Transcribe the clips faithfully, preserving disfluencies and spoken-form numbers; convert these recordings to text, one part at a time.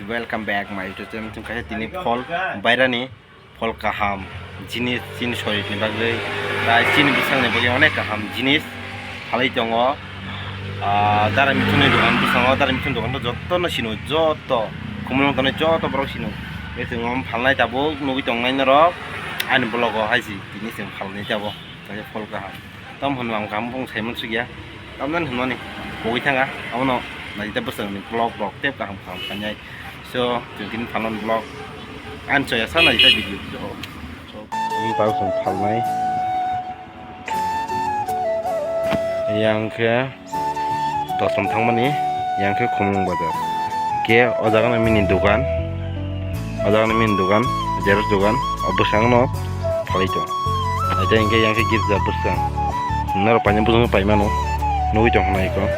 Welcome back my YouTube channel. Chwng kaisa tini phol bairani phol kaham jinis, chini soritni bagwi, tai chini bwsakni bagwi onek kaham jinis phalwi tongo. Ah, Dara Mithunni dogan bwskango, Dara Mithunni dogan to jotono sino, joto khumulwng tongnai joto borok sino. Tei chwng omo phalnai tabuk nugwi tongnai norok ani vlog o hai se tini chwng phalnai tabuk. Kaisa phol kaham. Tam hwnwi ang kaham bung saiman sugya. Tamnani hwnmani kogwi thanga. Abono naitha bwswkni vlog rok tei kaham kaham khainai. So, chwng tini phalmani vlog. Ani choya sa naitha video. So, so. Ang tao chwng phalnai. Yang khe Tosom thangmani, yang khe Khumulwng bazar. Khe o jaga no mini dogan, o jaga no mini dogan, xerox dogan, o bwskango no phalwi tong. Aita hinkhe yang khe girja bwskang. Norok paina bwskango paimano, nugwi tong hwnna iko.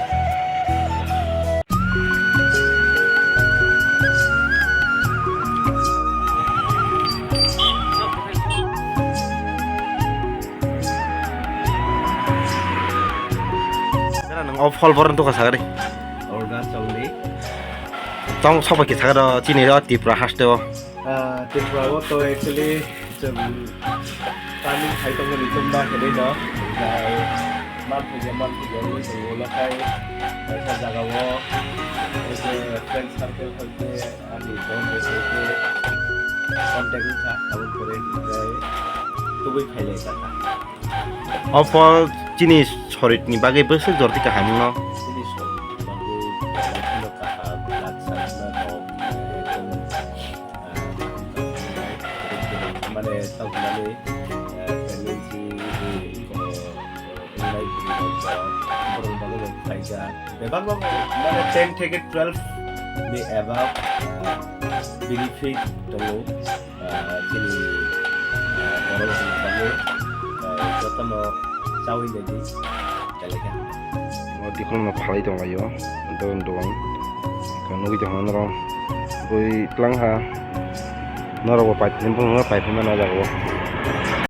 Nwng o phol borok tongkha sagari. Orga chongdi. Tong sobai khe sagaro chini o Tripura haste o. Ah, Tripura o to actually chwng planning khai tongmani chwng da khe no. Omo man puja, man puja wngwi tongo, ulo khai kaisa jaga o, omo khe friend circle hai khe ani phone rw khe contact wngkha, aboni pore hwnkhai tubui khailai kha. Omo chini soritni bagwi bwswk jorti kaham wngno. Chini soritni bagwi belai kheno kaham, laksa wngna rok, ekdom, ah, mane tongmani, ah, pregnancy ni, ah, wngnai bwrwi rok, borok bagwi bo khaijak. Bebak no mane ten theke twelve ni above, ah, benefit tongo, ah, chini, ah, borok rok ni bagwi, ah, jotono chawi naidi, belai khe. O dikhon no phalai tong laio, dogan dogan. Nugwi tong norok, bui tlang ha. Norok bo pai phai, bumung no pai phai mano o jaga o.